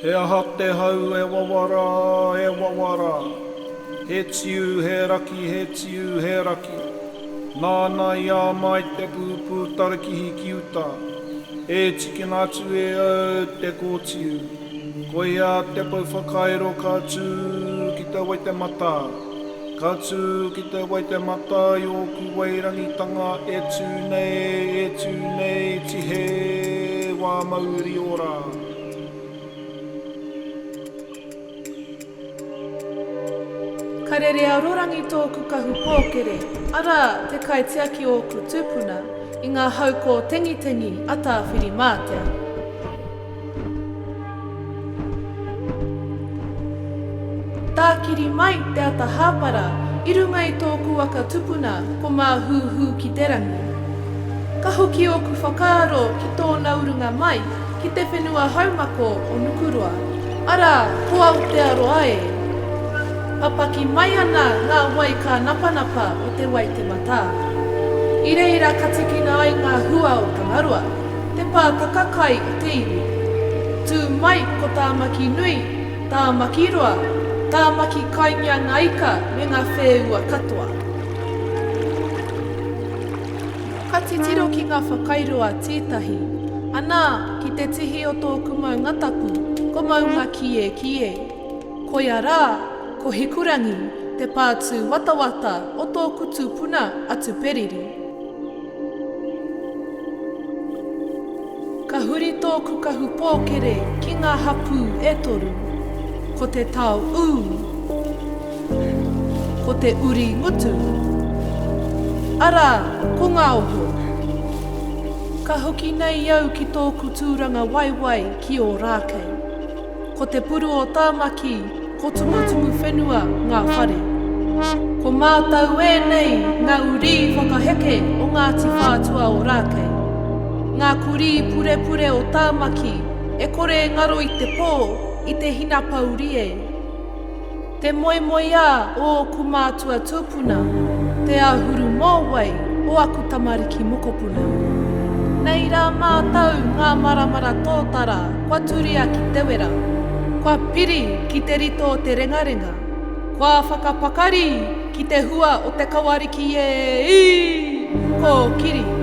He aha te hau e wawara, e wawara? He tiu, he raki, he tiu, he raki. Nāna i āmai te pūpū tarakihi ki uta. E tikina atu e au te kōtiu. Koia te pou whakairo ka tū ki te Waitematā. Ka tū ki te Waitematā i ōku wairangitanga e tū nei, e tū nei, tihe wā mauri ora. Ka rere a Rorangi tōku kahu pōkere, arā, te kaitiaki o ōku tūpuna, i ngā hau kōtengitengi a Tāwhirimātea. Tākiri mai te ata hāpara i runga i tōku waka tupuna ko Māhūhū-ki-te-rangi. Ka hoki ōku whakaaro ki tōna urunga mai ki te whenua haumako o Nukuroa, arā, ko Aotearoa e. Papaki mai ana ngā wai kānapanapa o Te Waitematā. I reira ka tikina ai ngā hua o Tangaroa. Te pātaka kai o te iwi. Tū mai ko Tāmaki nui, Tāmaki roa, Tāmaki kaingia ngā ika me ngā whēua katoa. Ka titiro ki ngā whakairo a tētahi, anā, ki te tihi o tōku maunga tapu, ko Maunga Kiekie. Koia rā, ko Hikurangi, te pā tūwatawata o tōku tupuna a Tuperiri. Ka huri tōku kahu pōkere ki ngā hapū e toru. Ko te tao ū. Ko te uri ngutu. Arā, ko ngā oho. Ka hoki nei au ki tōku tūranga waewae ki Ōrākei. Ko Te Puru o Tāmaki, ko Tumutumuwhenua ngā whare. Ko mātau ēnei ngā urī whakaheke o Ngāti Whātua Ōrākei. Ngā kurī purepure o Tāmaki e kore e ngaro i te pō, i te hinapouri e. Te moemoeā o ōku mātua tūpuna, te āhuru mōwai o aku tamariki mokopuna. Nei rā mātau ngā maramara tōtara kua turia ki te wera, kua piri ki te rito o te rengarenga, kua whakapakari ki te hua o te kawariki e ī! Kōkiri!